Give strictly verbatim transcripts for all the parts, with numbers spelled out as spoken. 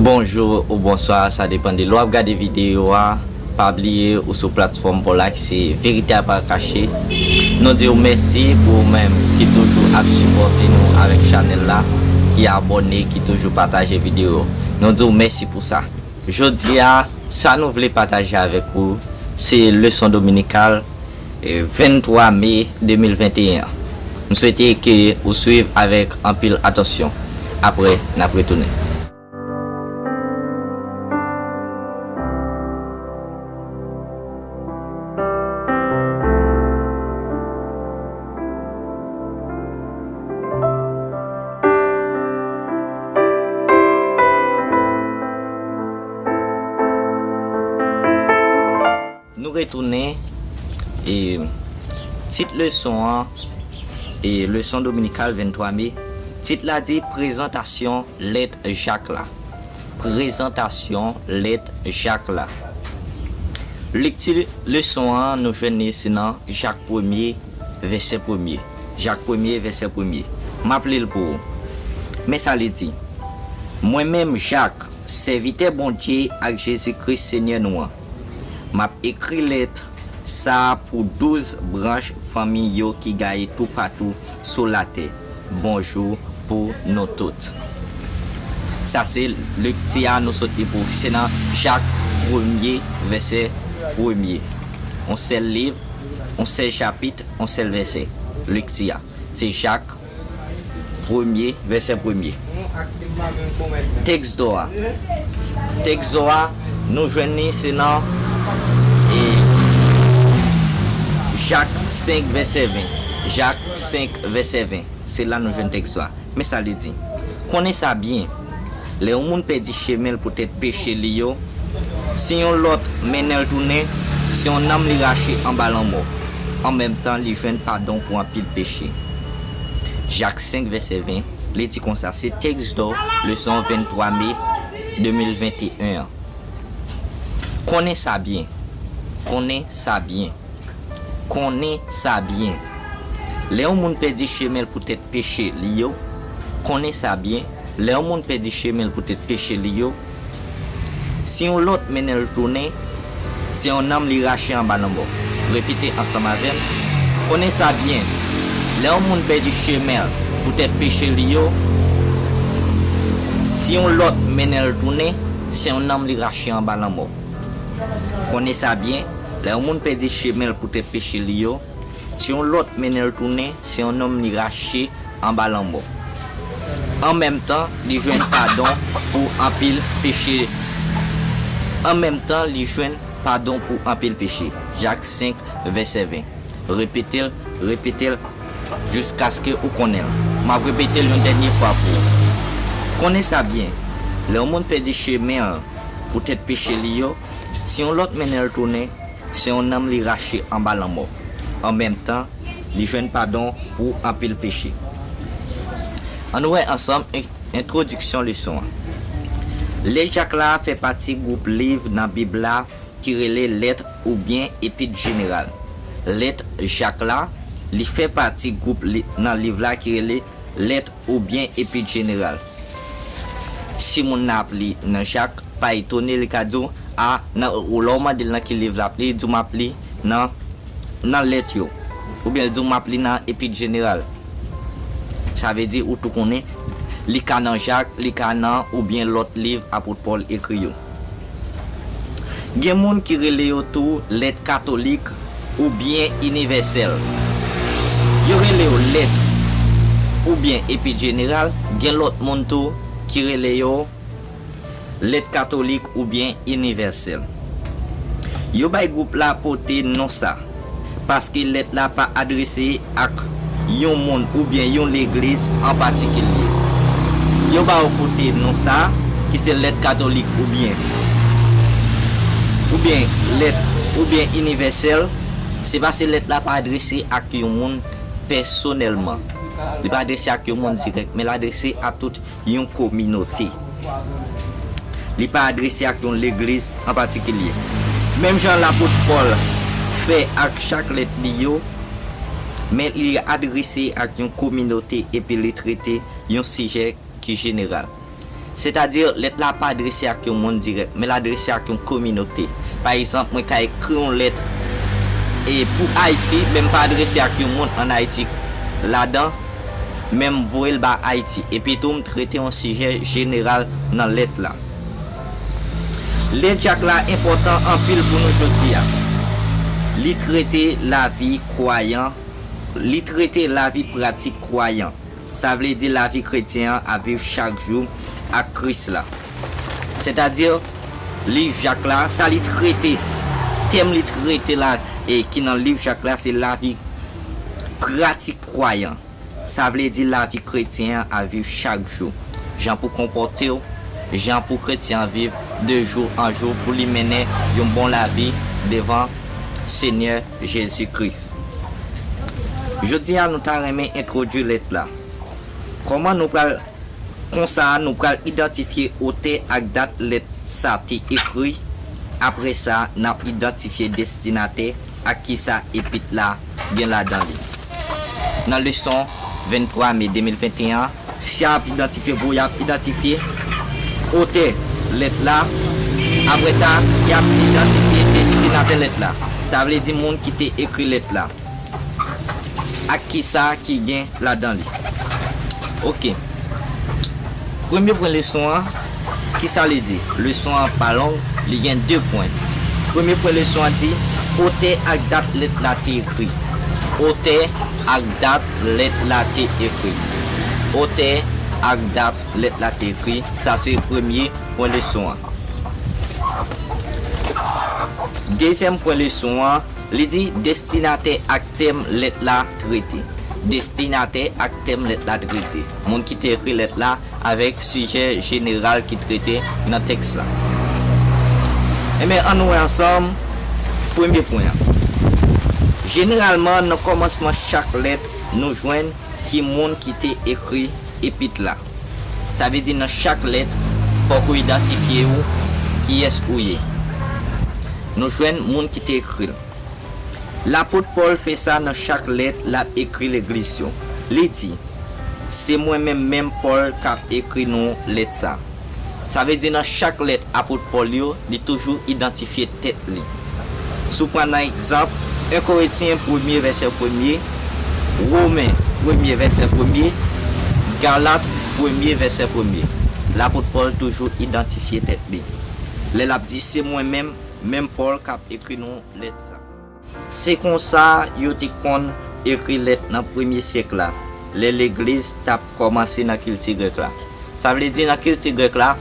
Bonjou ou bonswa, sa depann de lè w ap gade videyo a. Pa bliye ou sou platfòm pa w la ki se Verite a pa kache. Nou di w mèsi pou ou menm ki toujou ap sipòte nou avèk chanèl la, ki abòne, ki toujou pataje videyo. Nou di w mèsi pou sa. Jodi a, sa nou vle pataje avèk ou, se leson dominikal, eh, venntwa me de mil venteyen an. M swete ke ou swiv avèk anpil atansyon. Apre, n ap retounen. Nou retounen, e tit leson an, e leson dominikal venntwa me, tit la di prezantasyon lèt Jak la. Prezantasyon lèt Jak la. Lekti leson an, nou jwenn li se nan Jak premye, vèsè premye. Jak premye, vèsè premye. M ap li l pou ou. Men sa li di, Mwen menm, Jak, sèvitè Bondye ak Jezi Kris, Senyè nou an, m ap ekri lèt sa a pou douz branch fanmi yo ki gaye toupatou sou latè. Bonjou pou nou tout. Sa se lekti a nou sot li pou, se nan Jak premye, vèsè premye. Yon sèl liv, yon sèl chapit, yon sèl vèsè. Lekti a, se Jak premye, vèsè premye. Tèks do a. Tèks do a, nou jwenn li se nan, e, Jak senk, vèsè ven. Jak senk, vèsè ven. Se la nou jwenn tèks do a. Men sa li di, Konnen sa byen, lè yon moun pèdi chemen l poutèt peche li yo, si yon lòt mennen l tounen, se yon nanm li rache anba lanmò. An menm tan, li jwenn padon pou anpil peche. Jak senk, vèsè ven, li di konsa, se tèks do leson venntwa me de mil venteyen an. Konnen sa byen. Konnen sa byen. Konnen sa byen. Lè yon moun pèdi chemen l poutèt peche li yo, konnen sa byen, lè yon moun pèdi chemen l poutèt peche li yo, si yon lòt mennen l tounen, se yon nanm li rache anba lanmò. Repete ansanm avè m. Konnen sa byen. Lè yon moun pèdi chemen l poutèt peche li yo, si yon lòt mennen l tounen, se yon nanm li rache anba lanmò. Konnen sa byen, lè yon moun pèdi chemen l poutèt peche li yo, si yon lòt mennen l tounen, se yon nanm li rache anba lanmò. An menm tan, li jwenn padon pou anpil peche. An menm tan, li jwenn padon pou anpil peche. Jak senk, vèsè ven. Repete l, repete l, jiskaske ou konnen l. M ap repete l yon dènye fwa pou ou. Konnen sa byen, lè yon moun pèdi chemen l poutèt peche li yo, si yon lòt mennen l tounen, se yon nanm li rache anba lanmò. An menm tan, li jwenn padon pou anpil peche. Ann nou wè ansanm en-, entwodiksyon leson an. Lèt Jak la fè pati gwoup liv nan Bib la ki rele Lèt oubyen Epit Jeneral. Lèt Jak la, li fè pati gwoup li, nan liv la ki rele Lèt oubyen Epit Jeneral. Si moun nan ap li nan Jak, pa etone, li ka di w, a, nan, ou lè w mande l nan ki liv l ap li, li di w m ap li nan, nan Lèt yo. Oubyen li di w m ap li nan Epit Jeneral. Sa vle di ou tou konnen, li ka nan Jak, li ka nan oubyen lòt liv apot Pòl ekri yo. Gen moun ki rele yo tou lèt katolik oubyen inivèsèl. Yo rele yo lèt oubyen epit jeneral, gen lòt moun tou ki rele yo lèt katolik oubyen inivèsèl. Yo bay gwoup la pote non sa. Paske lèt la pa adrese ak yon moun oubyen yon legliz an patikilye. Yo ba yo pote non sa a, ki se lèt katolik oubyen, oubyen lèt, oubyen inivèsèl, se paske lèt la pa adrese ak yon moun pèsonèlman. Li pa adrese ak yon moun dirèk, men l adrese a tout yon kominote. Li pa adrese ak yon legliz an patikilye. Menm jan lapot Pòl fè ak chak lèt li yo, men li adrese ak yon kominote epi li trete yon sijè ki jeneral. Sètadi, lèt la pa adrese ak yon moun dirèk, men l adrese ak yon kominote. Pa egzanp, mwen ka ekri yon lèt e pou Ayiti, men m pa adrese ak yon moun ann Ayiti ladan, men m voye l ba Ayiti. Epi tou, m trete yon sijè jeneral nan lèt la. Lèt Jak la enpòtan anpil pou nou jodi a. Li trete lavi kwayan, li trete lavi pratik kwayan. Sa vle di lavi kretyen an ap viv chak jou ak Kris la. Sètadi, liv Jak la, sa li trete, tèm li trete la, e ki nan liv Jak la, se lavi pratik kwayan. Sa vle di lavi kretyen an ap viv chak jou. Jan pou konpòte w, jan pou kretyen an viv de jou an jou pou li mennen yon bon lavi devan Senyè Jezi Kris. Jodi a, nou ta renmen entwodui lèt la. Kòman nou pral, konsa, nou pral idantifye otè ak dat lèt sa te ekri. Apre sa, n ap idantifye destinatè ak kisa epit la gen ladan li. Nan leson venntwa me de mil venteyen an, si y ap idantifye pou y ap idantifye otè lèt la. Apre sa, y ap idantifye destinatè lèt la. Sa vle di moun ki te ekri lèt la. Ak kisa ki gen ladan li. Oke. Premye pwen leson an, kisa li di? Leson an pa long, li gen de pwen. Premye pwen leson an di, otè ak dat lèt la te ekri. Otè ak dat lèt la te ekri. Otè ak dat lèt la te ekri. Sa se premye pwen leson an. Dezyèm pwen leson an, li di destinatè ak tèm lèt la trete. Destinatè ak tèm lèt la trete. Moun ki te ekri lèt la avèk sijè jeneral ki trete nan tèks la. Enben, ann wè ansanm premye pwen an. Jeneralman, nan kòmansman chak lèt, nou jwenn ki moun ki te ekri epit la. Sa vle di nan chak lèt, fòk ou idantifye ou kiyès ou ye. Nou jwenn moun ki te ekri l. Lapot Pòl fè sa nan chak lèt l ap ekri legliz yo. Li di, se mwen menm, menm Pòl, k ap ekri nou lèt sa. Sa vle di nan chak lèt apot Pòl yo, li toujou idantifye tèt li. Si w pran nan egzanp, en Korentyen premye vèsè premye, Women premye vèsè premye, Galat premye vèsè premye. Lapot Pòl toujou idantifye tèt li. Lè l ap di, se mwen menm, menm Pòl k ap ekri nou lèt sa. Se konsa yo te konn ekri lèt nan premye syèk la, lè legliz t ap kòmanse nan kilti grèk la. Sa vle di nan kilti grèk la,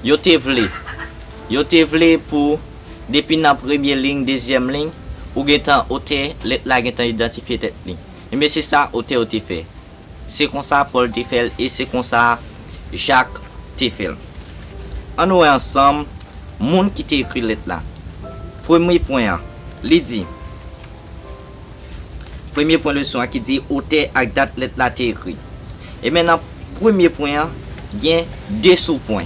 yo te vle, yo te vle pou depi nan premye liy, dezyèm liy, ou gentan otè lèt la gentan idantifye tèt li. Enben se sa otè yo te fè. Se konsa Pòl te fè l e se konsa Jak te fè l. Ann wè ansanm moun ki te ekri lèt la. Premye pwen an, li di, premye pwen leson an ki di otè ak dat lèt la te ekri. Enben nan premye pwen an, gen de soupwen.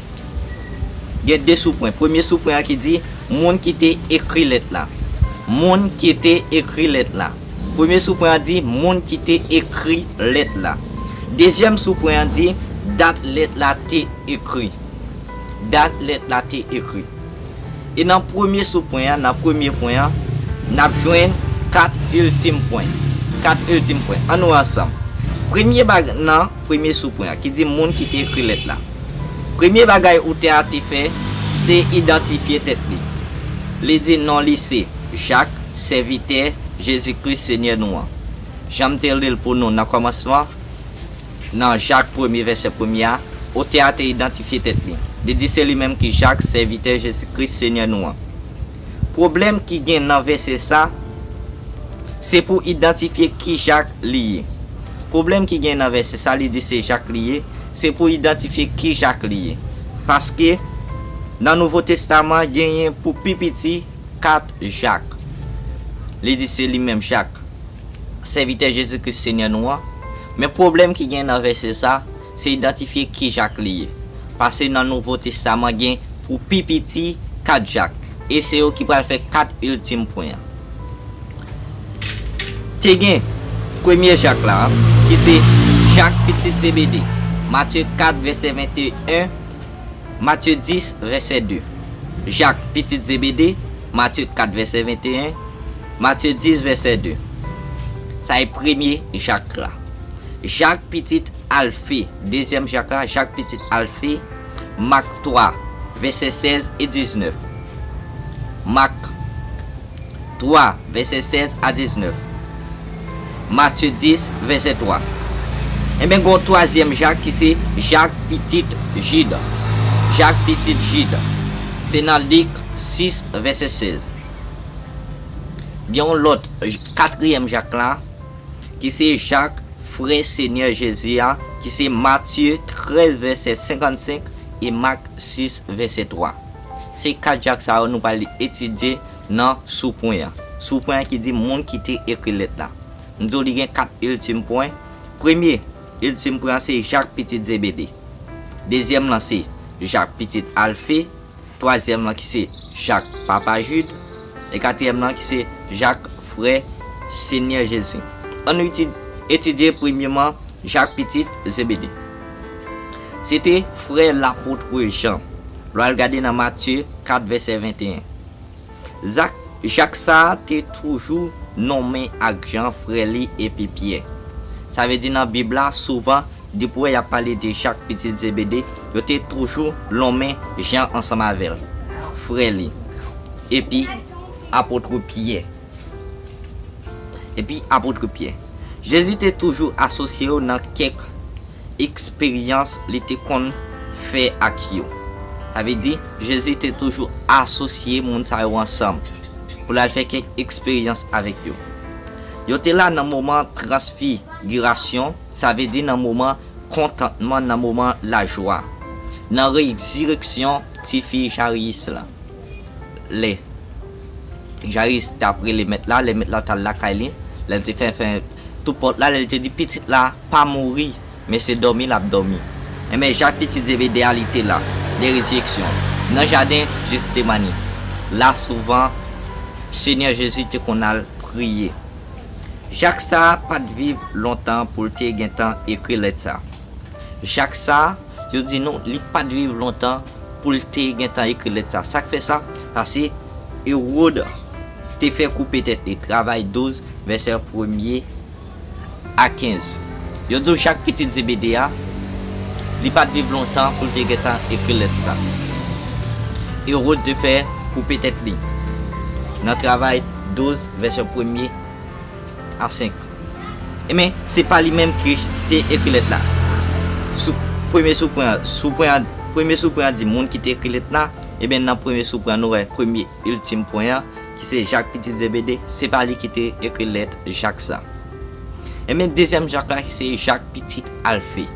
Gen de soupwen. Premye soupwen an ki di moun ki te ekri lèt la. Moun ki te ekri lèt la. Premye soupwen an di moun ki te ekri lèt la. Dezyèm soupwen an di dat lèt la te ekri. Dat lèt la te ekri. E nan premye soupwen an, nan premye pwen an, n ap jwenn kat iltim pwen. Kat iltim pwen. Ann wè ansanm. Premye bag nan premye soupwen an, ki di moun ki te ekri lèt la. Premye bagay otè a te fè, se idantifye tèt li. Li di non li se Jak, sèvitè Jezi Kris Senyè nou an. Jan m te li l pou nou nan kòmansman, nan Jak premye vèsè premye a, otè a te idantifye tèt li. Li di se li menm ki Jak, sèvitè Jezi Kris Senyè nou an. Pwoblèm ki gen nan vèsè sa, se pou idantifye ki Jak li ye. Pwoblèm ki gen nan vèsè sa, li di se Jak li ye, se pou idantifye ki Jak li ye. Paske nan Nouvo Testaman, genyen pou pi piti kat Jak. Li di se li menm Jak, sèvitè Jezi Kris Senyè nou an. Men pwoblèm ki gen nan vèsè sa, se idantifye ki Jak li ye. Paske nan Nouvo Testaman gen pou pi piti kat Jak. E se yo ki pral fè kat iltim pwen an. Te gen premye Jak la, ki se Jak pitit Zebede. Matye kat vèsè venteyen, Matye dis, vèsè de. Jak, pitit Zebede, Matye kat, vèsè venteyen, Matye dis, vèsè de. Sa e premye Jak la. Jak, pitit Alfe, dezyèm Jak la, Jak, pitit Alfe, Mak twa, vèsè sèz e diznèf. Mak twa, vèsè sèz a diznèf. Matye dis, vèsè twa. Enben, gen yon twazyèm Jak ki se Jak pitit Jid. Jak pitit Jid. Se nan Lik sis, vèsè sèz. Gen yon lòt, katriyèm Jak la, ki se Jak, frè Senyè Jezi a, ki se Matye trèz, vèsè senkannsenk, e Mak sis, vèsè twa. Se kat Jak sa yo nou pral etidye nan soupwen an. Soupwen an ki di moun ki te ekri lèt la. M di w li gen kat iltim pwen. Premye iltim pwen an se Jak pitit Zebede. Dezyèm lan se Jak pitit Alfe. Twazyèm lan ki se Jak papa Jid. E katriyèm lan ki se Jak frè Senyè Jezi. Ann nou eti-, etidye premyeman Jak pitit Zebede. Se te frè lapot Jan. Lè w al gade nan Matye kat vèsè venteyen. Zak, Jak sa a te toujou nonmen ak Jan, frè li, epi Pyè. Sa vle di nan Bib la, souvan, depi w wè y ap pale de Jak pitit Zebede, yo te toujou nonmen Jan ansanm avè l, frè li, epi apot Pyè. Epi apot Pyè. Jezi te toujou asosye yo nan kèk eksperyans li te konn fè ak yo. Sa vle di, Jezi te toujou asosye moun sa yo ansanm pou l al fè kèk eksperyans avèk yo. Yo te la nan moman transfigirasyon, sa vle di nan moman kontantman, nan moman lajwa, nan rezireksyon tifi Jayis lan. Lè Jayis t ap rele mèt la, lè mèt la t al lakay li, lè l te fè, fè tout pòt la, lè l te di pitit la pa mouri, men se dòmi l ap dòmi. Enben, Jak pitit Zebede a, li te la, de rezireksyon, nan jaden Jetsemani. La souvan, Senyè Jezi te konn al priye. Jak sa a pa t viv lontan pou l te gentan ekri lèt sa. Jak sa a, yo di nou, li pa t viv lontan pou l te gentan ekri lèt sa. Sa k fè sa? Paske Ewòd te fè koupe tèt li. Travay douz, vèsè premye a kenz. Yo di w Jak pitit Zebede a, li pa t viv lontan pou l te gentan ekri lèt sa. Ewòd te fè koupe tèt li. Nan Travay douz, vèsè premye a senk. Enben, se pa li menm ki te ekri lèt la. Sou, premye soupwen an, soupwen an, premye soupwen an di moun ki te ekri lèt la. Enben, nan premye soupwen an, nou wè premye iltim pwen an, ki se Jak pitit Zebede, se pa li ki te ekri lèt Jak sa. Enben, dezyèm Jak la, se Jak pitit Alfe.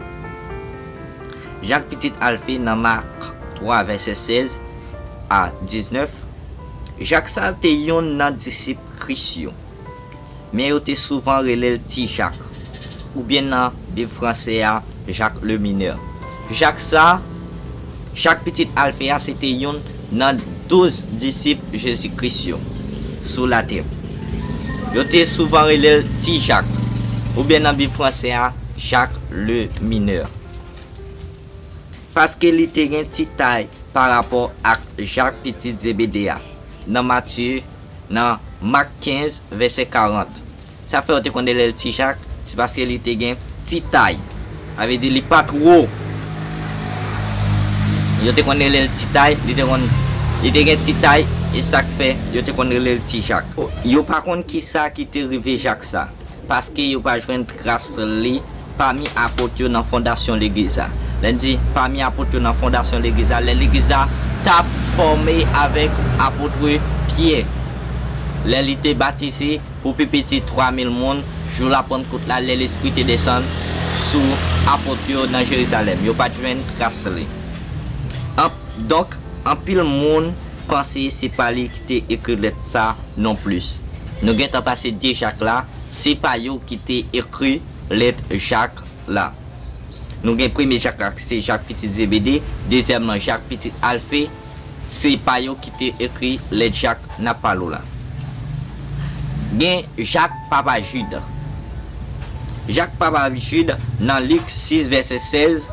Jak pitit Alfe nan Mak twa, vèsè sèz a diznèf. Jak sa te youn nan disip Kris yo. Men yo te souvan rele l Ti Jak, oubyen nan Bib franse a, Jak le Minè. Jak sa, Jak pitit Alfe a, se te youn nan douz disip Jezi Kris yo sou latè. Yo te souvan rele l Ti Jak, oubyen nan Bib franse a, Jak le Minè. Paske li te gen ti tay parapò ak Jak pitit Zebede a, nan Matye, nan Mak kenz, vèsè karant. Sa fè yo te konn rele l Ti Jak, se paske li te gen ti tay. Sa vle di li pa t wo. Yo te konn rele l Ti Tay, li te konn, li te gen ti tay, e sa k fè yo te konn rele l Ti Jak. Yo pa konn kisa ki te rive Jak sa, paske yo pa jwenn tras li pami apot yo nan fondasyon legliz la. Lè n di pami apot yo nan fondasyon legliz la, lè legliz la t ap fòme avèk apot Pyè. Lè li te batize pou pi piti twa mil moun, jou Lapannkot la, lè Lespri te desann sou apot yo nan Jerizalèm, yo pa t jwenn tras li. An-, donk, anpil moun panse se pa li ki te ekri lèt sa nonplis. Nou gentan pase de Jak la, se pa yo ki te ekri lèt Jak la. Nou gen premye Jak la, se Jak pitit Zebede, dezyèm lan Jak pitit Alfe, se pa yo ki te ekri lèt Jak n ap pale w la. Gen Jak papa Jid. Jak papa Jid nan Lik sis vèsè sèz,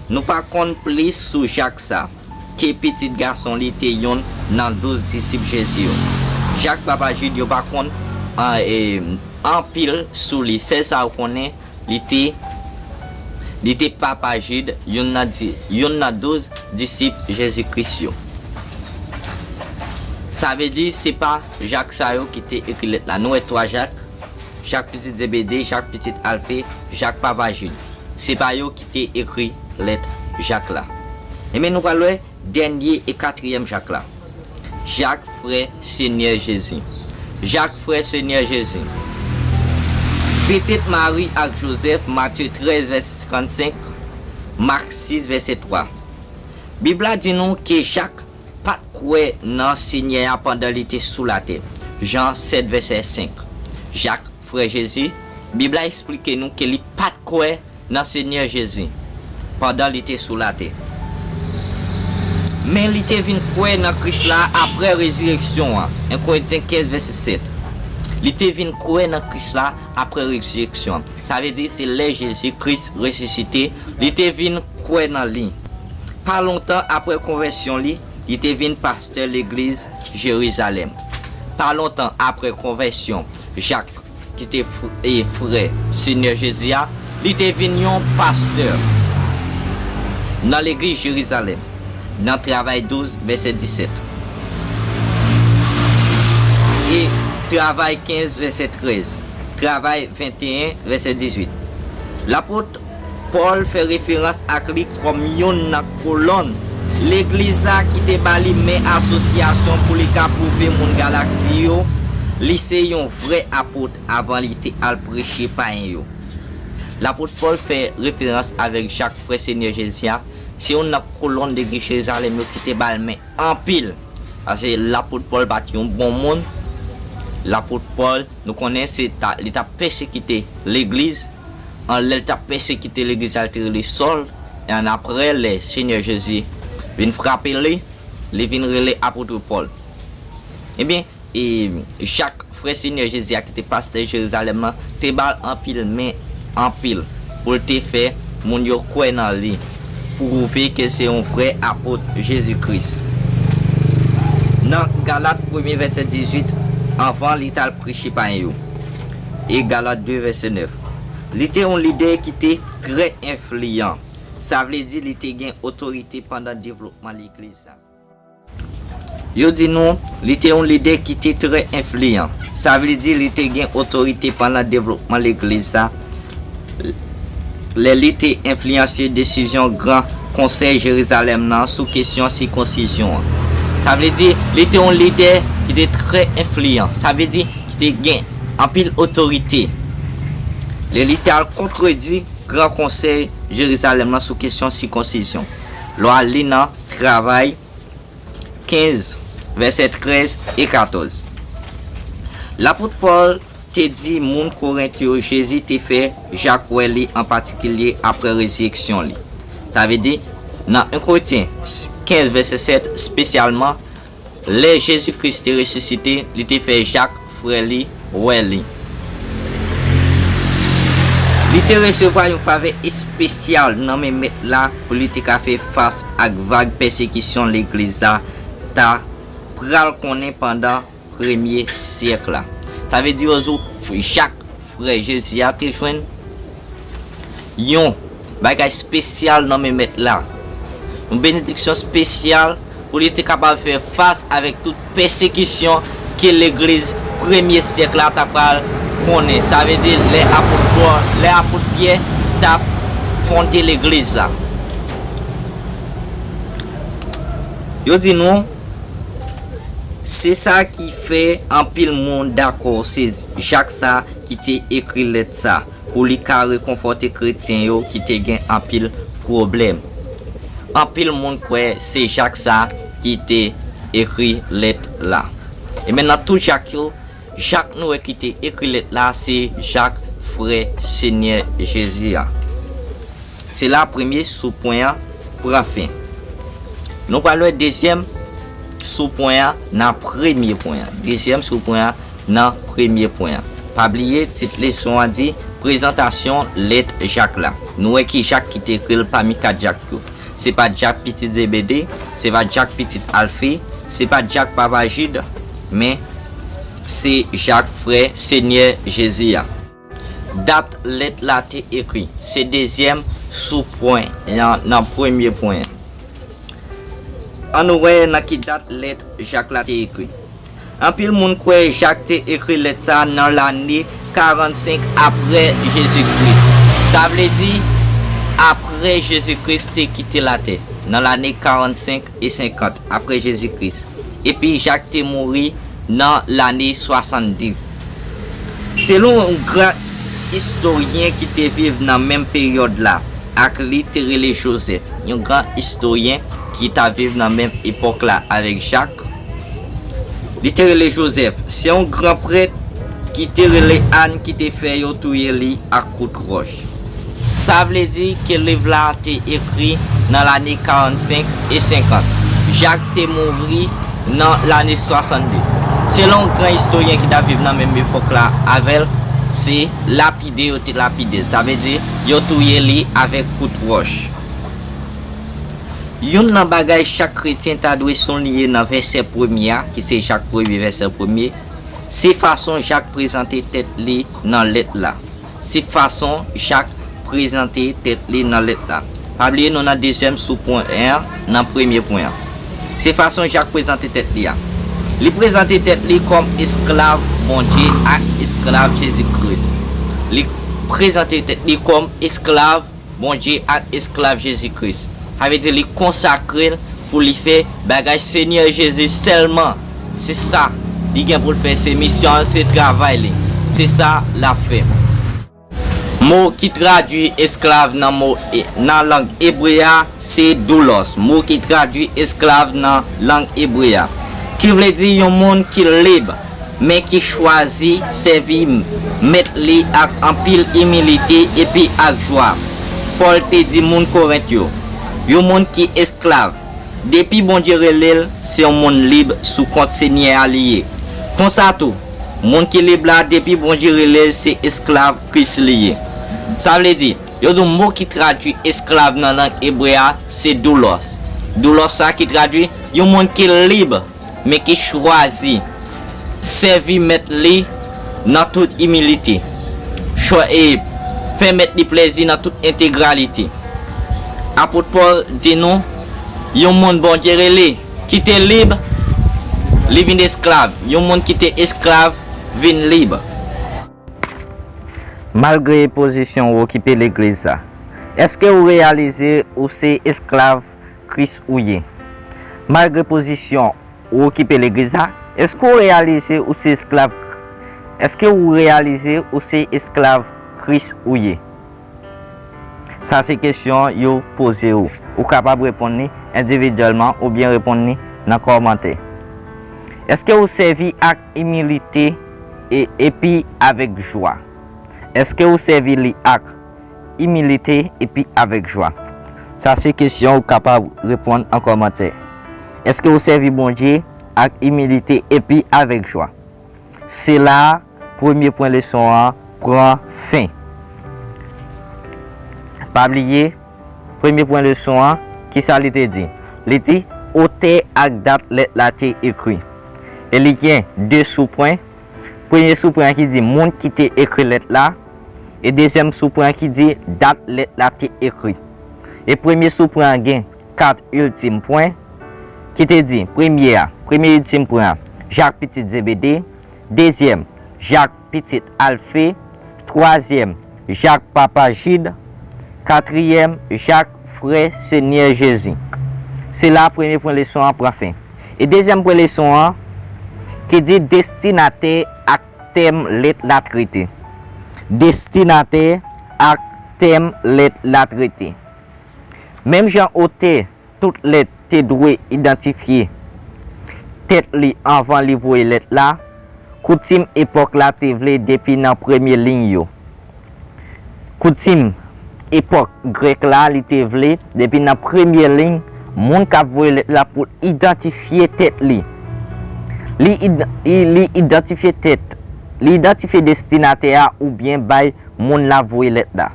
nou pa konn plis sou Jak sa. ke pitit gason li te yonn nan douz disip Jezi yo. Jak, papa Jid, yo pa konn an, e, anpil sou li. Sèl sa yo konnen, li te, li te papa Jid, yonn nan di, yonn nan douz disip Jezi Kris yo. Sa vle di, se pa Jak sa yo ki te ekri lèt la. Nou wè twa Jak, Jak pitit Zebede, Jak pitit Alfe, Jak papa Jid. Se pa yo ki te ekri lèt Jak la. Ebyen, nou pral wè dènye e katriyèm Jak la. Jak, frè Senyè Jezi. Jak, frè Senyè Jezi. Pitit Mari ak Jozèf, Matye trèz, vèsè senkannsenk, Mak sis, vèsè twa. Bib la di nou ke Jak pa t kwè nan Senyè a pandan li te sou latè. Jan sèt, vèsè senk. Jak, frè Jezi, Bib la eksplike nou ke li pa t kwè nan Senyè Jezi pandan li te sou latè. Men li te vin kwè nan Kris la apre rezireksyon an. En Korentyen kenz, vèsè sèt. Li te vin kwè nan Kris la apre rezireksyon an. Sa vle di, se lè Jezi Kris resisite, li te vin kwè nan li. Pa lontan apre konvèsyon li, li te vin pastè legliz Jerizalèm. Pa lontan apre konvèsyon Jak, ki te fr-, e frè Senyè Jezi a, li te vin yon pastè nan legliz Jerizalèm, nan Travay douz, vèsè disèt, e Travay kenz, vèsè trèz, Travay venteyen, vèsè dizuit. Lapot Pòl fè referans ak li kòm yonn nan kolòn legliz la ki te ba li men asosyasyon pou li ka pwouve moun Galasi yo li se yon vrè apot avan li te al preche payen yo. Lapot Pòl fè referans avèk Jak, frè Senyè Jezi a, se yonn nan kolòn legliz Jerizalèm yo ki te ba l men anpil. Paske lapot Pòl pa t yon bon moun. Lapot Pòl, nou konnen se ta, li t ap pèsekite legliz. An lè l t ap pèsekite legliz la, li te rele Sòl. E annapre, lè Senyè Jezi vin frape li, li vin rele apot Pòl. Ebyen, e Jak, frè Senyè Jezi a ki te pastè Jerizalèm nan, te ba l anpil men anpil pou l te fè moun yo kwè nan li, pwouve ke se yon vrè apot Jezi Kris. Nan Galat premye vèsè dizuit, anvan li t al preche payen yo. E Galat de vèsè nèf. Li te yon lidè ki te trè enfliyan. Sa vle di li te gen otorite pandan devlopman legliz la. Yo di nou, li te yon lidè ki te trè enfliyan. Sa vle di li te gen otorite pandan devlopman legliz la. Lè li te enfliyanse desizyon Gran Konsèy Jerizalèm nan sou kesyon sikonsizyon an. Sa vle di, li te yon lidè ki te trè enfliyan. Sa vle di, ki te gen anpil otorite. Lè li te al kontredi Gran Konsèy Jerizalèm nan sou kesyon sikonsizyon. Lè w al li nan Travay kenz, vèsè trèz e katòz. Lapot Pòl te di moun Korent yo Jezi te fè Jak wè li an patikilye apre rezireksyon li. Sa vle di, nan en Korentyen kenz vèsè sèt, espesyalman, lè Jezi Kris te resisite, li te fè Jak, frè li, wè li. Li te resevwa yon favè espesyal nan men Mèt la pou li te ka fè fas ak vag pèsekisyon legliz la ta pral konnen pandan premye syèk la. Sa vle di, yo di w, Jak, frè Jezi a, te jwenn yon bagay espesyal nan men Mèt la. Yon benediksyon espesyal pou li te kapab fè fas avèk tout pèsekisyon ke legliz premye syèk la ta pral konnen. Sa vle di lè apot Pòl, lè apot Pyè t ap fonde legliz la. Yo di nou, se sa ki fè anpil moun dakò se Jak sa ki te ekri lèt sa pou li ka rekonfòte kretyen yo ki te gen anpil pwoblèm. Anpil moun kwè se Jak sa ki te ekri lèt la. E men nan tout Jak yo, Jak nou wè ki te ekri lèt la, se Jak, frè Senyè Jezi a. Se la premye sou pwen an pran fen. Nou pral wè dezyèm sou pwen an nan premye pwen an. Dezyèm sou pwen an nan premye pwen an. Pa bliye, tit leson an di prezantasyon lèt Jak la. Nou wè ki Jak ki te ekri l pami kat Jak yo. Se pa t Jak pitit Zebede, se pa t Jak pitit Alfe, se pa t Jak papa Jid, men se Jak frè Senyè Jezi a. Dat lèt la te ekri. Se dezyèm sou pwen nan, nan premye pwen an. Ann wè nan ki dat lèt Jak la te ekri. Anpil moun kwè Jak te ekri lèt sa a nan lane karannsenk apre Jezi Kris. Sa vle di, apre Jezi Kris te kite latè, nan lane karannsenk e senkant apre Jezi Kris. Epi Jak te mouri nan lane swasanndis. Selon yon gran istoryen ki te viv nan menm peryòd la ak li te rele Jozèf, yon gran istoryen ki ta viv nan menm epòk la avèk Jak, li te rele Jozèf, se yon gran prèt ki te rele Ann ki te fè yo touye li ak kout wòch. Sa vle di ke liv la te ekri nan lane karannsenk e senkant. Jak te mouri nan lane swasanndis. Selon gran istoryen ki ta viv nan menm epòk la avè l, se lapide yo te lapide. Sa vle di, yo touye li avèk kout wòch. Youn nan bagay chak kretyen ta dwe souliye nan vèsè premye a, ki se Jak premye, vèsè premye, se fason Jak prezante tèt li nan lèt la. Se fason Jak prezante tèt li nan lèt la. Pa bliye nou nan dezyèm sou pwen an, nan premye pwen an. Se fason Jak prezante tèt li a. Li prezante tèt li kòm esklav Bondye ak esklav Jezi Kris. Li prezante tèt li kòm esklav Bondye ak esklav Jezi Kris. Sa vle di li konsakre l pou li fè bagay Senyè Jezi sèlman. Se sa li gen pou l fè, se misyon l, se travay li. Se sa l ap fè. Mo ki tradui esklav nan mo e-, nan lang ebre a, se doulos. Mo ki tradui esklav nan lang ebre a, ki vle di yon moun ki lib, men ki chwazi sèvi mèt li ak anpil imilite epi ak jwa. Pòl te di moun Korent yo, yon moun ki esklav, depi Bondye rele l, se yon moun lib sou kont Senyè a li ye. Konsa tou, moun ki lib la, depi Bondye rele l, se esklav Kris li ye. Sa vle di, yo di w mo ki tradui esklav nan lang ebre a, se doulos. Doulos sa ki tradui yon moun ki lib, men ki chwazi sèvi mèt li nan tout imilite, chwa-, e fè mèt li plezi nan tout entegralite. Apot Pòl di nou, yon moun Bondye rele, ki te lib, li vin esklav. Yon moun ki te esklav vin lib. Malgre pozisyon w okipe legliz la, èske w reyalize ou se esklav Kris ou ye? Malgre pozisyon ou okipe legliz la, èske w reyalize ou se esklav, èske w reyalize ou se esklav Kris ou ye? Sa se kesyon yo poze w. Ou kapab reponn li endividyèlman oubyen reponn li nan kòmantè. Èske w sèvi ak imilite e, epi avèk jwa? Èske w sèvi li ak imilite epi avèk jwa? Sa se kesyon ou kapab reponn an kòmantè. Èske w sèvi Bondye ak imilite epi avèk jwa? Se la a premye pwen leson an pran fen. Pa bliye, premye pwen leson an, kisa li te di? Li di, otè ak dat lèt la te ekri. E li gen de soupwen. Premye soupwen an ki di moun ki te ekri lèt la, e dezyèm soupwen an ki di dat lèt la te ekri. E premye soupwen an gen kat iltim pwen, ki te di, premye a, premye iltim pwen an, Jak pitit Zebede, dezyèm, Jak pitit Alfe, twazyèm, Jak papa Jid, katriyèm, Jak frè Senyè Jezi. Se la premye pwen leson an pran fen. E dezyèm pwen leson an, ki di destinatè ak tèm lèt la trete. Destinatè ak tèm lèt la trete. Menm jan otè tout lèt te dwe idantifye tèt li anvan li voye lèt la, koutim epòk la te vle depi nan premye liy yo. Koutim epòk grèk la, li te vle depi nan premye liy moun k ap voye lèt la pou l idantifye tèt li. Li id-, li, li idantifye tèt, li idantifye destinatè a oubyen bay moun l ap voye lèt la.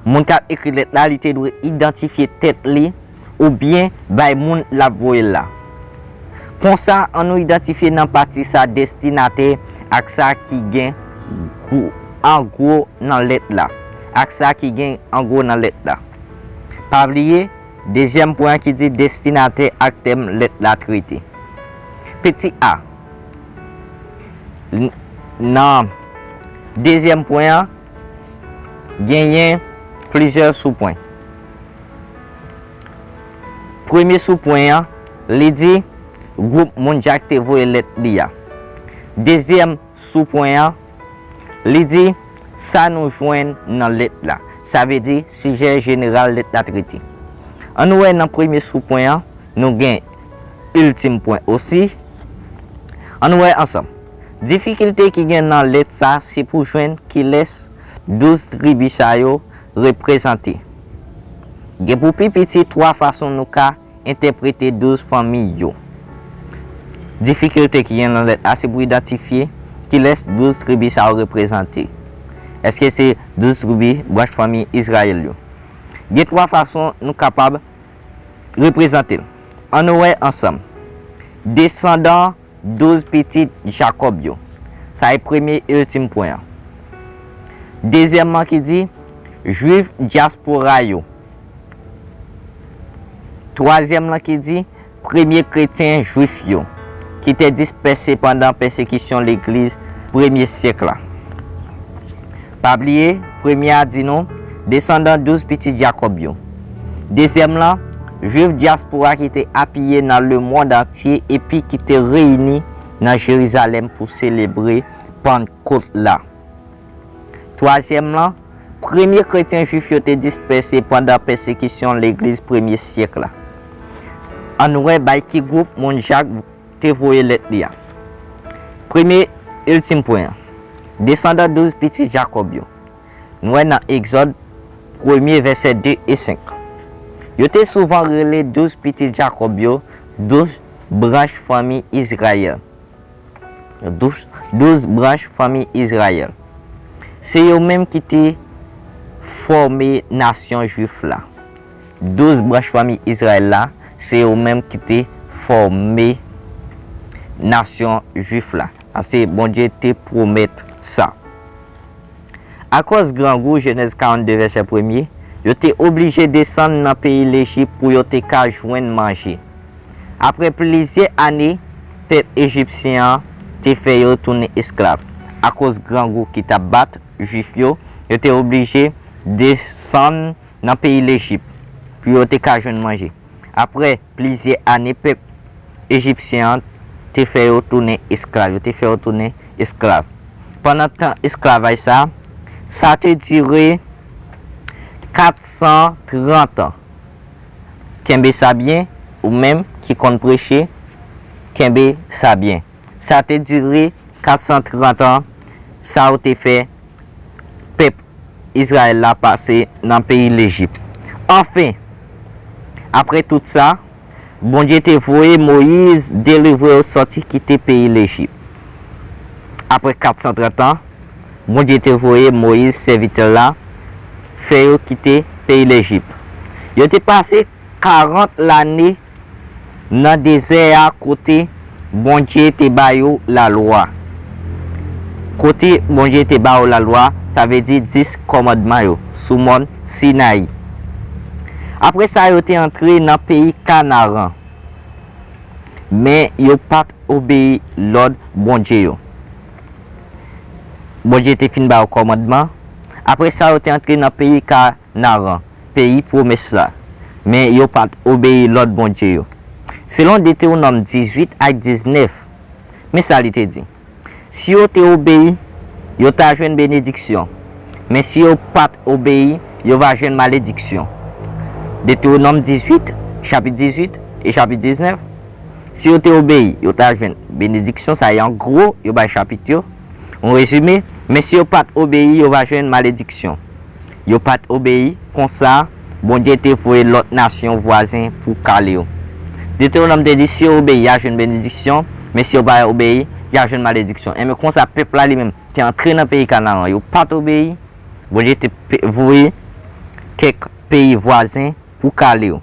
Moun k ap ekri lèt la, li te dwe idantifye tèt li oubyen bay moun l ap voye l la. Konsa, ann nou idantifye nan pati sa destinatè ak sa ki gen gwo, an gwo nan lèt la, ak sa ki gen an gwo nan lèt la. Pa bliye, dezyèm pwen an ki di destinatè ak tèm lèt la trete. Peti a, n-, nan dezyèm pwen an, genyen plizyè soupwen. Premye soupwen an, li di gwoup moun Dyak te voye lèt li a. Dezyèm soupwen an, li di sa nou jwenn nan lèt la. Sa vle di sijè jeneral lèt la trete. Ann nou wè nan premye soupwen an, nou gen iltim pwen osi. Ann nou wè ansanm. Difikilte ki gen nan lèt sa se pou jwenn kilès douz tribi sa yo reprezante. Gen pou pi piti twa fason nou ka entèprete douz fanmi yo. Difikilte ki gen nan lèt la se pou idantifye kilès douz tribi sa yo reprezante. Èske se douz tribi branch fanmi Izrayèl yo? Gen twa fason nou kapab reprezante l. Ann nou wè ansanm. Desandan douz pitit Jakòb yo. Sa e premye e iltim pwen an. Dezyèm lan ki di Jwif dyaspora yo. Twazyèm lan ki di premye kretyen jwif yo, ki te dispèse pandan pèsekisyon legliz premye syèk la. Pa bliye, premye a di nou, desandan douz pitit Jakòb yo. Dezyèm lan, Jwif dyaspora ki te apiye nan lemonn antye epi ki te reyini nan Jerizalèm pou selebre Pannkot la. Twazyèm lan, premye kretyen jwif yo te dispèse pandan pèsekisyon legliz premye syèk la. Ann wè bay ki gwoup moun Jak te voye lèt li a. Premye e iltim pwen an. Desandan douz pitit Jakòb yo. Nou wè nan Egzòd premye vèsè de e senk. Yo te souvan rele douz pitit Jakòb yo douz branch fanmi Izrayèl. Douz, douz branch fanmi Izrayèl. Se yo menm ki te fòme nasyon jwif la. Douz branch fanmi Izrayèl la, se yo menm ki te fòme nasyon jwif la. Paske Bondye te pwomèt sa. Akòz grangou, Jenèz karannde vèsè premye, yo te oblije desann nan peyi Lejip pou yo te ka jwenn manje. Apre plizyè ane, pèp ejipsyen an te fè yo tounen esklav. Akoz grangou ki t ap bat Jwif yo, yo te oblije desann nan peyi Lejip pou yo te ka jwenn manje. Apre plizyè ane, pèp ejipsyen an te fè yo tounen esklav. Yo te fè yo tounen esklav. Pandan tan esklavaj sa a, sa te dire kat san trant an. Kenbe sa byen, ou menm ki konn preche, kenbe sa byen. Sa te dire kat san trant an, sa yo te fè pèp Izrayèl la pase nan peyi Lejip. Anfen, apre tout sa, Bondye te voye Moyiz delivre yo sòti kite peyi Lejip. Apre kat san trant an, Bondye te voye Moyiz, sèvitè l la, fè yo kite peyi Lejip. Yo te pase karant lane nan dezè a kote Bondye te ba yo lalwa. Kote Bondye te ba yo lalwa, sa vle di dis kòmandman yo, sou mòn Sinayi. Apre sa, yo te antre nan peyi Kanaran, men yo pa t obeyi lòd Bondye yo. Bondye te fin ba yo kòmandman. Apre sa, yo te antre nan peyi Kanaran, peyi pwomès la, men yo pa t obeyi lòd Bondye yo. Selon Detewonòm dizuit ak diznèf, men sa li te di, si yo te obeyi, yo ta jwenn benediksyon, men si yo pa t obeyi, yo va jwenn malediksyon. Detewonòm dizuit, chapit dizuit e chapit diznèf. Si yo te obeyi, yo ta jwenn benediksyon, sa e an gwo, yo bay chapit yo, yon rezime, men si yo pa t obeyi, yo va jwenn malediksyon. Yo pa t obeyi, konsa, Bondye te voye lòt nasyon vwazen pou kale yo. Detewonòm te di, si yo obeyi, y a jwenn benediksyon, men si yo pa obeyi, y a jwenn malediksyon. Enben, konsa, pèp la li menm te antre nan peyi Kanaran. Yo pa t obeyi, Bondye te pe-, voye kèk peyi vwazen pou kale yo.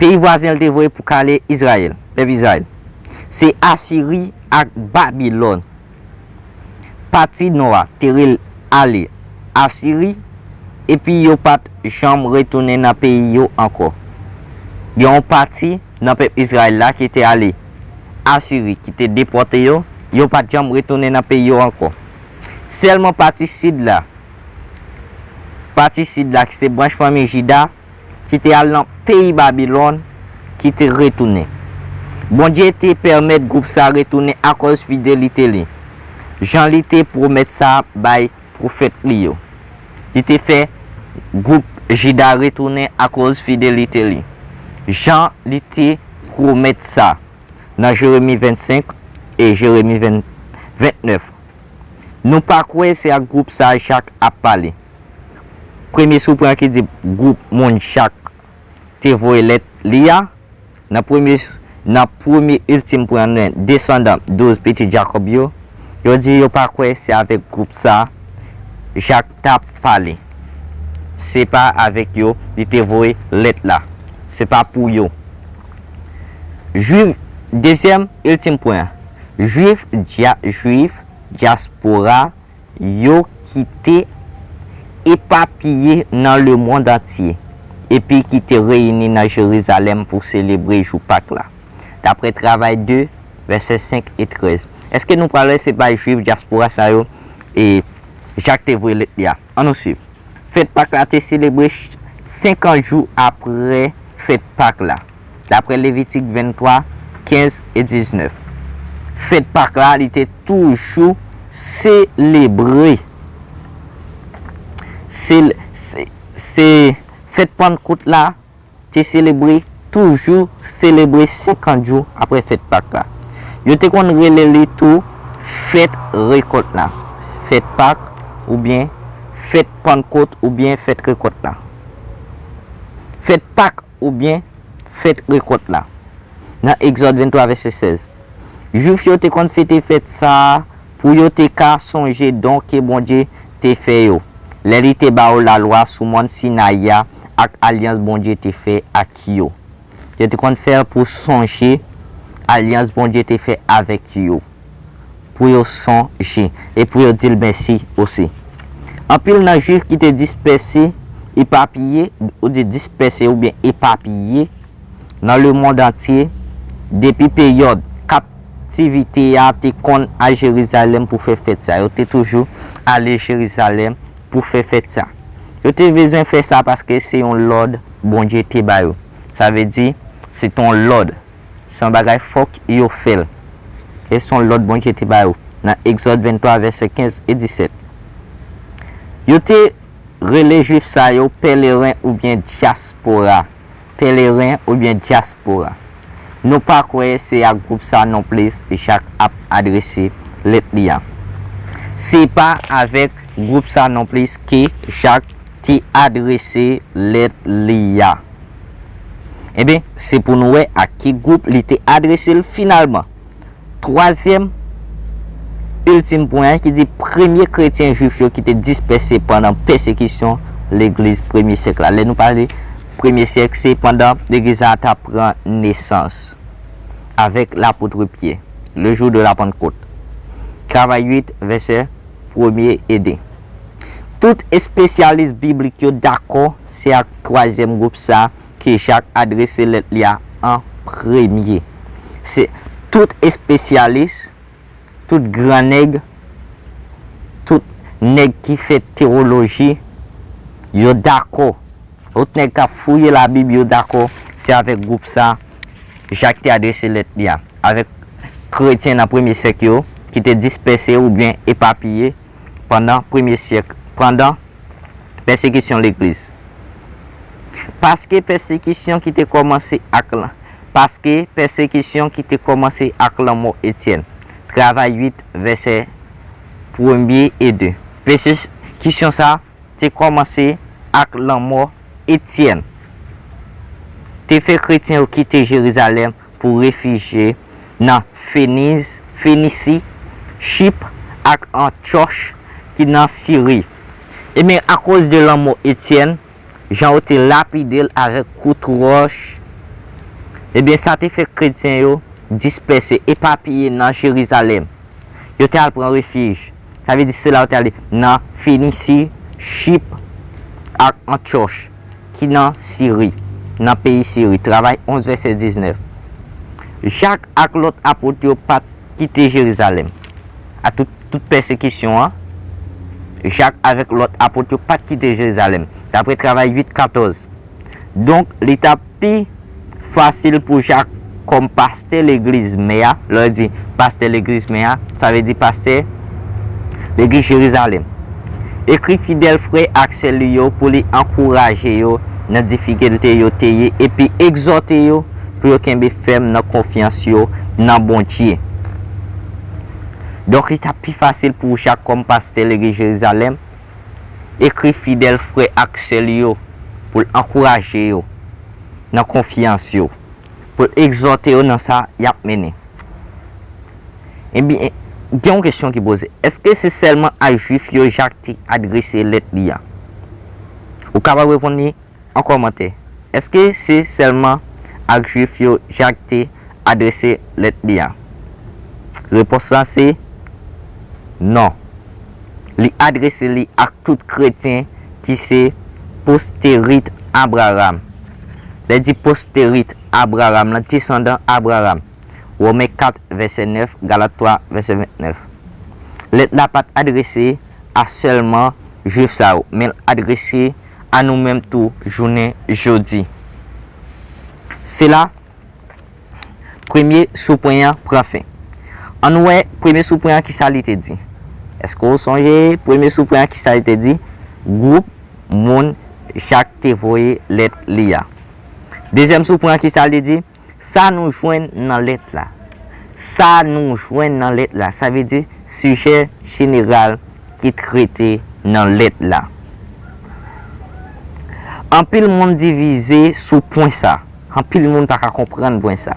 Peyi vwazen l te voye pou kale Izrayèl, pèp Izrayèl, se Asiri ak Babilòn. Pati nò a te rele ale Asiri, epi yo pa t janm retounen nan peyi yo ankò. Gen yon pati nan pèp Izrayèl la ki te ale Asiri, ki te depòte yo, yo pa t janm retounen nan peyi yo ankò. Sèlman pati sid la, pati sid la ki se branch fanmi Jida, ki te al nan peyi Babilòn, ki te retounen. Bondye te pèmèt gwoup sa retounen akòz fidelite li, jan li te pwomèt sa bay pwofèt li yo. Li te fè gwoup Jida retounen akòz fidelite li, jan li te pwomèt sa nan Jeremi vennsenk e Jeremi ven- vennèf. Nou pa kwè se ak gwoup sa Jak ap pale. Premye sou pwen ki di gwoup moun Jak te voye lèt li a, nan premye, nan premye iltim pwen nan desandan douz pitit Jakòb yo, yo di yo pa kwè se avèk gwoup sa Jak t ap pale. Se pa avèk yo li te voye lèt la. Se pa pou yo. Jwif, dezyèm iltim pwen an. Jwif, dya, Jwif, dyaspora, yo ki te epapiye nan lemonn antye, epi ki te reyini nan Jerizalèm pou selebre jou Pak la, daprè Travay de, vèsè senk e trèz. Èske nou pral wè se pa Jwif dyaspora sa yo e Jak te voye lèt li a? Ann nou swiv. Fèt Pak la te selebre ch- senkant jou apre fèt Pak la, daprè Levitik venntwa, kenz e diznèf. Fèt Pak la, li te toujou selebre. Se, se, se fèt Pannkout la te selebre, toujou selebre senkant jou apre fèt Pak la. Yo te konn rele li tou fèt rekòt la, fèt Pak, oubyen fèt Pannkot, oubyen fèt rekòt la. Fèt Pak oubyen fèt rekòt la. Nan Egzòd venntwa, vèsè sèz, Jwif yo te konn fete fèt sa a pou yo te ka sonje don ke Bondye te fè yo, lè li te ba yo lalwa sou mòn Sinayi a ak alyans Bondye te fè ak yo. Yo te konn fè l pou sonje alyans Bondye te fè avèk yo, pou yo sonje e pou yo di l mèsi osi. Anpil nan Jwif ki te dispèse, epapiye, ou di dispèse oubyen epapiye, nan lemonn antye, depi peryòd kaptivite a, te konn al Jerizalèm pou fè fèt sa. Yo te toujou ale Jerizalèm pou fè fèt sa. Yo te bezwen fè sa paske se yon lòd Bondye te ba yo. Sa vle di, se te yon lòd. Se yon bagay fòk yo fè l. E se yon lòd Bondye te ba yo. Nan Egzòd venntwa, vèsè kenz e disèt. Yo te rele Jwif sa yo pèleren oubyen dyaspora. Pèleren oubyen dyaspora. Nou pa kwè se ak gwoup sa nonplis Jak ap adrese lèt li a. Se pa avèk gwoup sa nonplis ke Jak te adrese lèt li a. Ebyen, se pou nou wè ak ki gwoup li te adrese l finalman. Twazyèm, iltim pwen an ki di premye kretyen jwif yo ki te dispèse pandan pèsekisyon legliz premye syèk la. Lè nou pale premye syèk, se pandan legliz la t ap pran nesans avèk lapot Pyè, le jour de la Pentecôte. Travay uit, vèsè premye e de. Tout espesyalis biblik yo dakò se ak twazyèm gwoup sa ke Jak adrese lèt li a an premye. Se tout espesyalis, tout gran nèg, tout nèg ki fè tewoloji, yo dakò. Tout nèg k ap fouye Labib, yo dakò se avèk gwoup sa Jak te adrese lèt li a, avèk kretyen nan premye syèk yo ki te dispèse oubyen epapiye pandan premye syèk, pandan pèsekisyon legliz. Paske pèsekisyon ki te kòmanse ak lan, paske pèsekisyon ki te kòmanse ak lanmò Etyèn. Travay uit, vèsè premye e de. Pèsekisyon sa te kòmanse ak lanmò Etyèn. Te fè kretyen yo kite Jerizalèm pou refijye nan Feniz, Fenisi, Chip ak Antyòch ki nan Siri. Ebyen, akoz de lanmò Etyèn, jan yo te lapide l avèk kout wòch, ebyen, sa te fè kretyen yo dispèse, epapiye nan Jerizalèm. Yo te al pran refij. Sa vle di, se la yo te ale nan Fenisi, Chip ak Antyòch, ki nan Siri, nan peyi Siri. Travay onz, vèsè diznèf. Jak ak lòt apot yo pa t kite Jerizalèm. A tout, tout pèsekisyon an, Jak avèk lòt apot yo pa t kite Jerizalèm, dapre Travay uit, katòz. Donk, li t ap pi fasil pou Jak, kòm pastè legliz mè a, lè yo di pastè legliz mè a, sa vle di pastè legliz Jerizalèm, ekri fidèl frè ak sè li yo pou li ankouraje yo nan difikilte yo te ye epi egzòte yo pou yo kenbe fèm nan konfyans yo nan Bondye. Donk, li t ap pi fasil pou Jak, kòm pastè legliz Jerizalèm, ekri fidèl frè ak sè li yo pou l ankouraje yo nan konfyans yo, pou l egzòte yo nan sa y ap mennen. Ebyen, gen yon kesyon ki poze. Èske se sèlman ak Jwif yo Jak te adrese lèt li a? Ou kapab reponn li an kòmantè. Èske se sèlman ak Jwif yo Jak te adrese lèt li a? Repons la se non. Li adrese li ak tout kretyen ki se posterit Abraram. Lè di posterit Abraram, lan desandan Abraram. Women kat, vèsè nèf, Galat twa, vèsè vennèf. Lèt la pa t adrese a sèlman Jwif sa yo, men l adrese a nou menm tou jounen jodi. Se la premye soupwen an pran fen. Ann wè premye soupwen an kisa li te di. Èske w sonje premye soupwen an kisa li te di? Gwoup moun Jak te voye lèt li a. Dezyèm soupwen an kisa li di? Sa nou jwenn nan lèt la. Sa nou jwenn nan lèt la, sa vle di sijè jeneral ki trete nan lèt la. Anpil moun divize sou pwen sa. Anpil moun pa ka konprann pwen sa.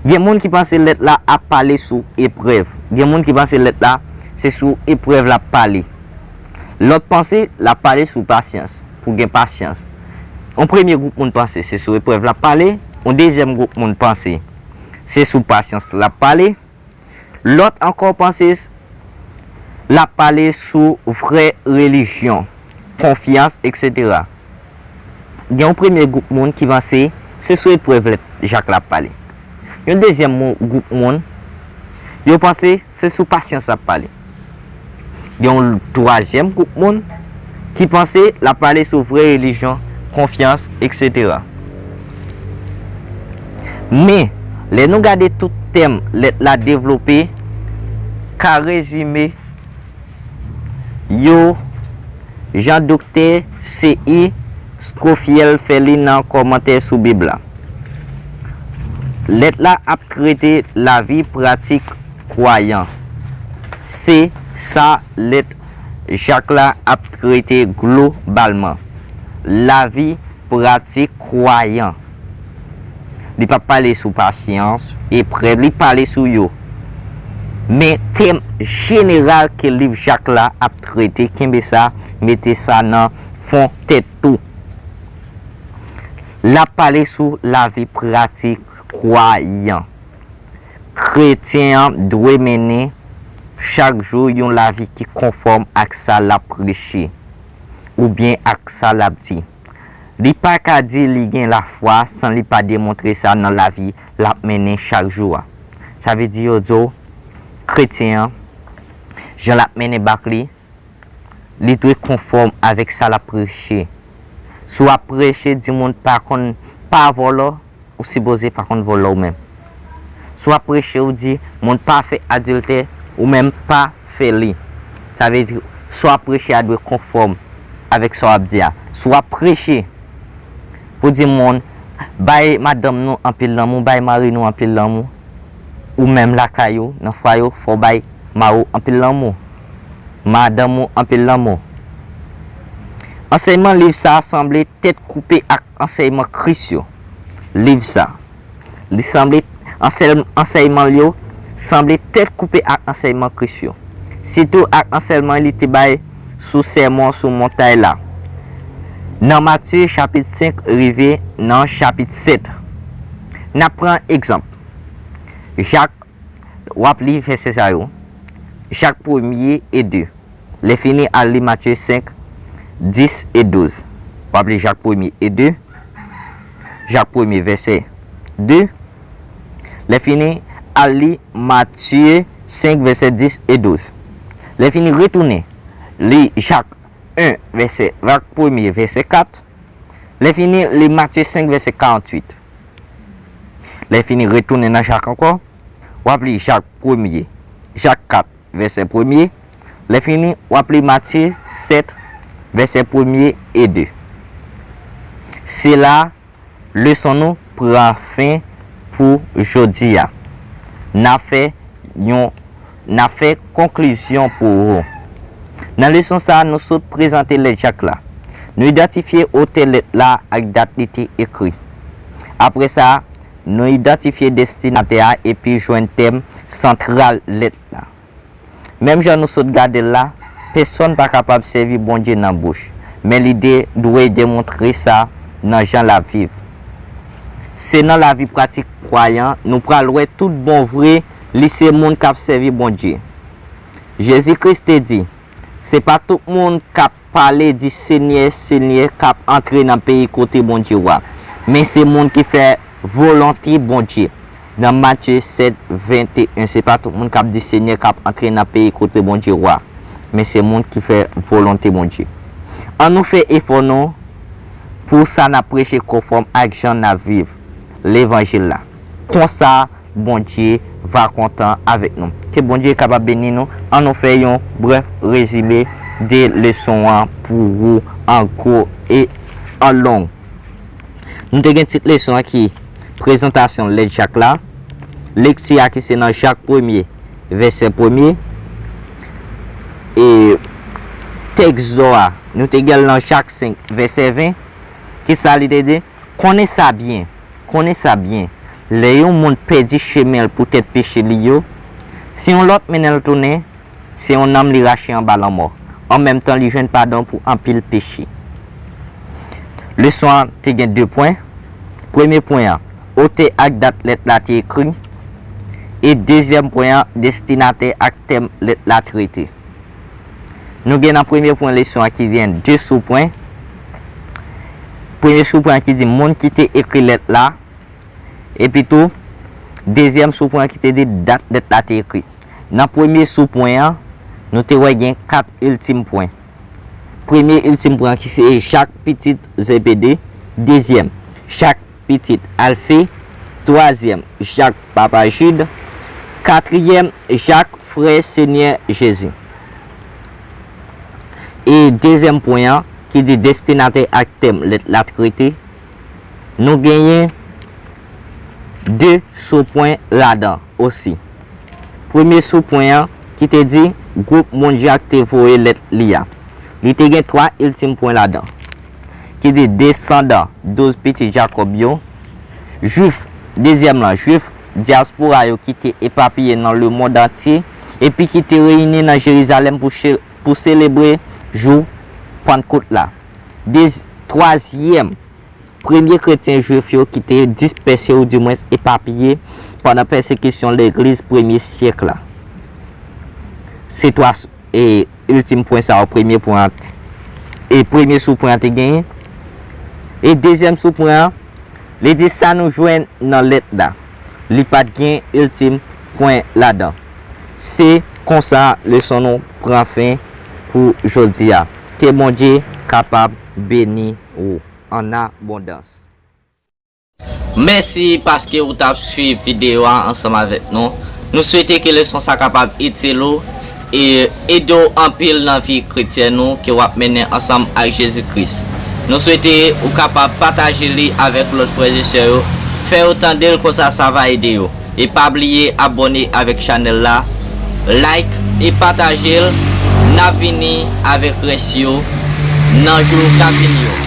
Gen moun ki panse lèt la ap pale sou eprèv. Gen moun ki panse lèt la se sou eprèv l ap pale. Lòt panse l ap pale sou pasyans, pou gen pasyans. Yon premye gwoup moun panse se sou eprèv l ap pale, yon dezyèm gwoup moun panse se sou pasyans l ap pale, lòt ankò panse l ap pale sou vrè relijyon, konfyans, etsetera. Gen yon premye gwoup moun ki panse se sou eprèv lèt Jak la ap pale. Yon dezyèm mo- gwoup moun, yo panse se sou pasyans l ap pale. Gen yon twazyèm gwoup moun ki panse l ap pale sou vrè relijyon, konfyans, etsetera. Men, lè nou gade tout tèm lèt la devlope, ka rezime yo jan Doktè C I Scofield fè li nan kòmantè sou Bib la. Lèt la ap trete lavi pratik kwayan. Se sa lèt Jak la ap trete globalman. Lavi pratik kwayan. Li pa pale sou pasyans, eprèv, li pale sou yo. Men tèm jeneral ke liv Jak la ap trete, kenbe sa, mete sa nan fon tèt ou. L ap pale sou lavi pratik kwayan. Kretyen an dwe mennen chak jou yon lavi ki konfòm ak sa l ap preche oubyen ak sa l ap di. Li pa ka di li gen lafwa san li pa demontre sa nan lavi l ap mennen chak jou a. Sa vle di yo di w, kretyen an, jan l ap mennen bak li, li dwe konfòm avèk sa l ap preche. Si w ap preche, di moun pa konn, pa vòlò, ou sipoze pa konn vòlò ou menm. Si w ap preche, ou di moun pa fè adiltè, ou menm pa fè li. Sa vle di, sa w ap preche a dwe konfòm avèk sa w ap di a. Si w ap preche pou di moun, bay madanm nou anpil lanmou, bay mari nou anpil lanmou, ou menm lakay ou, nan fwaye w, fò w bay mari w anpil lanmou, madanm ou anpil lanmou. Ansèyman liv sa a sanble tèt koupe ak ansèyman Kris yo. Liv sa. Li sanble ansèl- ansèyman l yo sanble tèt koupe ak ansèyman Kris yo. Sitou ak ansèyman li te bay sou Sèmon sou Montay la. Nan Matye chapit senk rive nan chapit sèt. N ap pran egzanp. Jak, w ap li vèsè sa yo. Jak premye e de. Lè fini, al li Matye senk, dis e douz. W ap li Jak premye e de. Jak premye vèsè de. Lè fini, al li Matye senk vèsè dis e douz. Lè fini, retounen li Jak en vèsè, Jak premye vèsè kat. Lè fini, li Matye senk vèsè karanntuit. Lè fini, retounen nan Jak ankò. W ap li Jak premye, Jak kat vèsè premye. Lè fini, w ap li Matye sèt vèsè premye e de. Se la leson nou pran fen pou jodi a. N a fè yon, n a fè konklizyon pou ou. Nan leson sa a, nou sot prezante lèt Jak la. Nou idantifye otè lèt la ak dat li te ekri. Apre sa, nou idantifye destinatè a epi jwenn tèm santral lèt la. Menm jan nou sot gade l la, pèsonn pa kapab sèvi Bondye nan bouch, men li de, dwe demontre sa nan jan l ap viv. Se nan lavi pratik kwayan nou pral wè tout bon vre li se moun k ap sèvi Bondye. Jezi Kris te di, se pa tout moun k ap pale di Senyè, Senyè k ap antre nan peyi kote Bondye w a, men se moun ki fè volonte Bondye. Nan Matye sèt venteyen, se pa tout moun k ap di Senyè k ap antre nan peyi kote Bondye w a, men se moun ki fè volonte Bondye. Ann nou fè efò nou pou sa n ap preche konfòm ak jan n ap viv levanjil la. Konsa, Bondye va kontan avèk nou. Ke Bondye kapab beni nou. Ann nou fè yon brèf rezime de leson an pou ou an gwo e an long. Nou te gen tit leson an ki prezantasyon lèt Jak la. Lekti a ki se nan Jak premye, vèsè premye. E tèks dò a, nou te gen l nan Jak senk, vèsè ven. Kisa li te di? Konnen sa byen, konnen sa byen, lè yon moun pèdi chemen l poutèt peche li yo, si yon lòt mennen l tounen, se yon nanm li rache anba lanmò. An menm tan, li jwenn padon pou anpil peche. Leson an te gen de pwen. Premye pwen an, otè ak dat lèt la te ekri. E dezyèm pwen an, destinatè ak tèm lèt la trete. Nou gen nan premye pwen leson an ki gen de soupwen. Premye soupwen an ki di moun ki te ekri lèt la, epi tou, dezyèm soupwen an ki te di dat lèt la te ekri. Nan premye soupwen an, nou te wè gen kat iltim pwen. Premye iltim pwen an ki se Jak pitit Zebede, dezyèm, Jak pitit Alfe, twazyèm, Jak papa Jid, katriyèm, Jak frè Senyè Jezi. E dezyèm pwen an, ki di destinatè ak tèm lèt la trete, nou genyen de soupwen ladan osi. Premye soupwen an, ki te di gwoup moun Jak te voye lèt li a. Li te gen twa iltim pwen ladan, ki di desandan douz pitit Jakòb yo, Jwif, dezyèm lan, Jwif dyaspora yo ki te epapiye nan lemonn antye, epi ki te reyini nan Jerizalèm pou che-, pou selebre jou Pannkot la. Dez-, twazyèm, premye kretyen jwif yo ki te dispèse oudimwens epapiye pandan pèsekisyon legliz premye syèk la. Se twa s-, e, iltim pwen sa yo, premye pwen an, e premye soupwen an te genyen. E dezyèm soupwen an, li di sa nou jwenn nan lèt la. Li pa t gen iltim pwen ladan. Se konsa leson nou pran fen pou jodi a. Ke Bondye kapab beni ou an abondans. Mèsi paske ou t ap swiv videyo a ansanm avèk nou. Nou swete ke leson sa kapab itil ou e ede w anpil nan vi kretyèn ou ke w ap mennen ansanm ak Jezi Kris. Nou swete ou kapab pataje li avèk lòt frè e sè yo. Fè yo tande l, konsa sa va ede yo. E pa bliye abòne avèk chanèl la, like e pataje l. N ap vini avèk rès yo nan jou k ap vini yo.